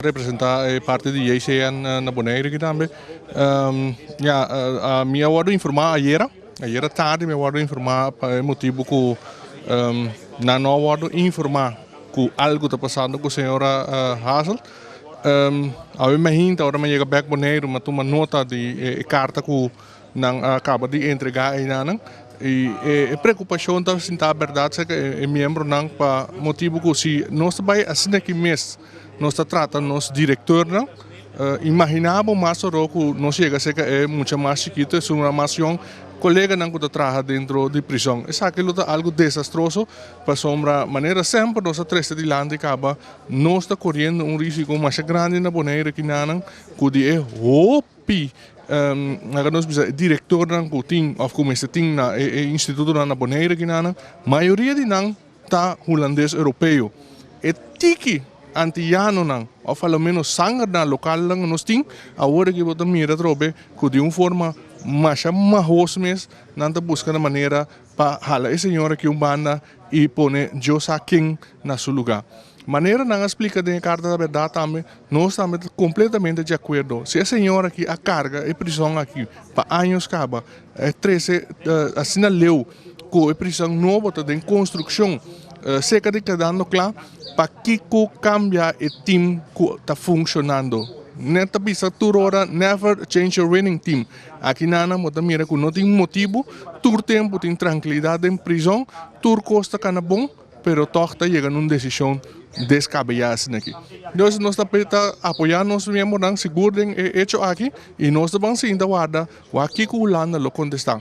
Representá e parti di JCN na Bonaire aki tambe. Ya, mi a wòrdu informá ayera, ayera tardi mi a wòrdu informá pa e motibu ku nan no a wòrdu informá ku algu ta pasando ku señora Hazel. Awe mainta ora mi a yega bèk Boneiru mi a tuma nota di e karta ku nan a kaba di entregá einanan. I e preokupashon ta sinta bèrdat serka e miembronan pa motibu ku si nos ta bai asina aki mes nos ta trata nos direktornan, imaginá bo mas oro ku nos yega serka e mucha mas chikitu, esun mas yòn, koleganan ku ta traha dentro di prison. Esaki lo ta algu desastroso pasobra manera semper nos a trese dilanti kaba nos ta koriendo un risiko masha grandi na Bonaire kinanan ku di e hopi laga nos bisa e direktornan ku tin òf ku mester tin na e institutonan na Bonaire kinanan, mayoria di nan ta hulandes europeo. E tiki antiyanonan òf a lo menos sangernan lokalnan ku nos tin, awor aki bo ta mira atrobe ku di un forma masha mahos mes nan ta buska na manera pa hala e señor aki un banda i pone Dios sa ken na su lugá. Manera nan a splika den e karta ta bèrdat tambe, nos tambe ta kompletamente di akuerdo. Si e señor aki a karga e prison aki pa años kaba, e trese asina leu ku e prison nobo ta den konstrukshon, seka di kedando kla, pakiko kambia e tim ku ta funshonando? Net ta bisa tur ora, never change your winning team. Aki nan bo ta mira ku no tin motibu, tur tempu tin trankilidat den prizòn, tur kos ta kana bon, pero tòg ta yega na un desishon deskabeyá asina aki. Entonces nos ta ta apoyá nos miembronan sigur den e echo aki i nos ta ban sinta warda wak kiko Hulanda lo kontestá.